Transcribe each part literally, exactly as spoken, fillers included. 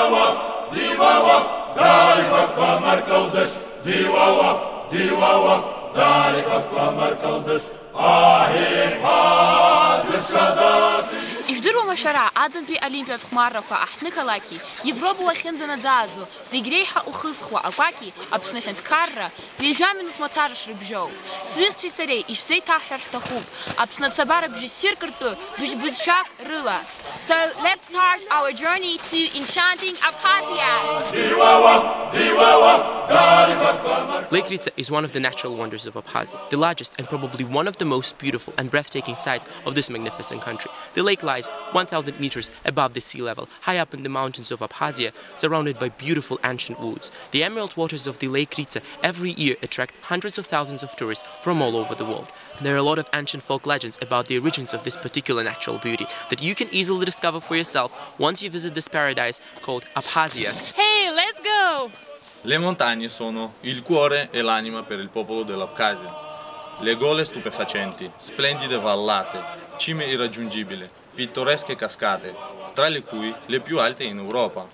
Зивауа, зивауа, заригәақәа маркылдыш, зивауа, зивауа, заригәақәа маркылдыш, аҳиҳа зышадаши. Ижәдыруама шәара, аӡынтәи олимпиатә хәмаррақәа аҳҭнықалақьи, Европа уахьынӡанаӡааӡо, зегь реиҳа ухызхуа акәаки, Аԥсны ҳәынҭқарра, ҩажәа минуҭ мацара шрыбжьоу? Сҩызцәеи сареи ишәзеиҭаҳҳәар ҳҭахуп, Аԥсны аԥсабара бжьы ссирк ртәы быжь бызшәак рыла. So let's start our journey to enchanting Abkhazia. Lake Rita is one of the natural wonders of Abkhazia, the largest and probably one of the most beautiful and breathtaking sights of this magnificent country. The lake lies one thousand meters above the sea level, high up in the mountains of Abkhazia, surrounded by beautiful ancient woods. The emerald waters of the Lake Rita every year attract hundreds of thousands of tourists from all over the world. There are a lot of ancient folk legends about the origins of this particular natural beauty that you can easily discover for yourself once you visit this paradise called Abkhazia. Hey, let's go! Le montagne sono il cuore e l'anima per il popolo dell'Abkhazia. Le gole stupefacenti, splendide vallate, cime irraggiungibili, pittoresche cascate, tra le cui le più alte in Europa.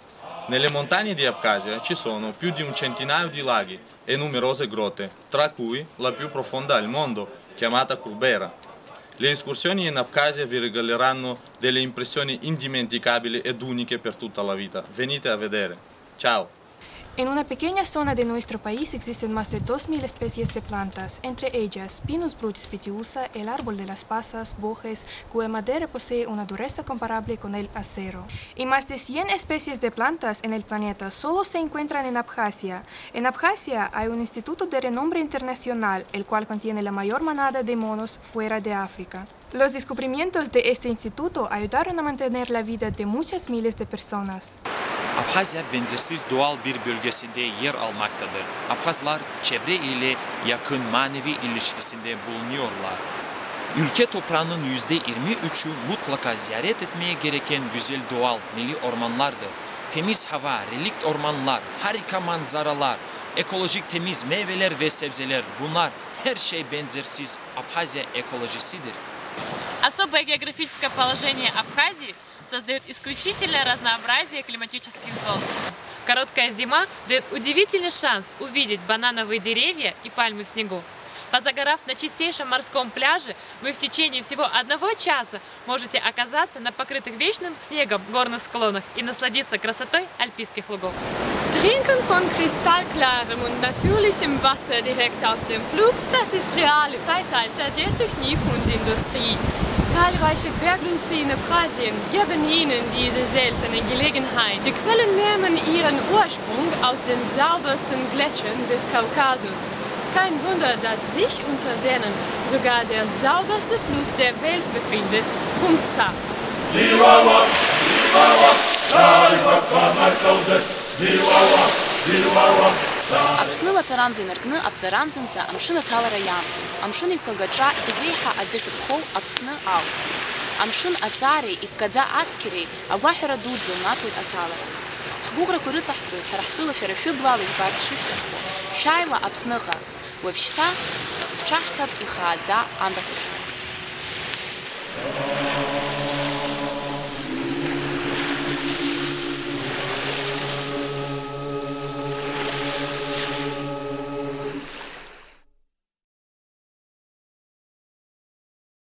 Nelle montagne di Abkhazia ci sono più di un centinaio di laghi e numerose grotte, tra cui la più profonda al mondo, chiamata Kurbera. Le escursioni in Abkhazia vi regaleranno delle impressioni indimenticabili ed uniche per tutta la vita. Venite a vedere. Ciao! En una pequeña zona de nuestro país existen más de dos mil especies de plantas, entre ellas Pinus brutis pitiusa, el árbol de las pasas, bojes, cuya madera posee una dureza comparable con el acero. Y más de cien especies de plantas en el planeta solo se encuentran en Abjasia. En Abjasia hay un instituto de renombre internacional, el cual contiene la mayor manada de monos fuera de África. Los descubrimientos de este instituto ayudaron a mantener la vida de muchas miles de personas. Abhazya benzersiz doğal bir bölgesinde yer almaktadır. Abhazlar çevre ile yakın manevi ilişkisinde bulunuyorlar. Ülke toprağının yüzde yirmi üçü mutlaka ziyaret etmeye gereken güzel doğal milli ormanlardır. Temiz hava, relikt ormanlar, harika manzaralar, ekolojik temiz meyveler ve sebzeler, bunlar her şey benzersiz Abhazya ekolojisidir. Особое географическое положение Абхазии создаёт исключительное разнообразие климатических зон. Короткая зима даёт удивительный шанс увидеть банановые деревья и пальмы в снегу. Позагорав на чистейшем морском пляже, вы в течение всего одного часа можете оказаться на покрытых вечным снегом горных склонах и насладиться красотой альпийских лугов. Trinken von kristallklarem und natürlichem Wasser direkt aus dem Fluss, das ist reale Zeitalter der Technik und Industrie. Zahlreiche Bergflüsse in Abchasien geben Ihnen diese seltene Gelegenheit. Die Quellen nehmen ihren Ursprung aus den saubersten Gletschern des Kaukasus. Kein Wunder, dass sich unter denen sogar der sauberste Fluss der Welt befindet, Gumsta. Аԥсны лаҵарамза инаркны аԥҵарамзанӡа амшын аҭалара иамҭан. Амшын иқәкагаҿа зегь реиҳа аӡы шәырхоу Аԥсны ауп. Амшын аҵаареи иккаӡа ацқьареи агәаҳәара дуӡӡа унаҭоит аҭалара. Ҳгәыӷрақәа рыҵаҳҵоит ҳара ҳтәыла шәара шәыблала ижәбарц шышәҭаххо. Шәааила Аԥсныҟа! Уажәшьҭа ҳҽаҳҭап ихааӡа амра ҭашәара.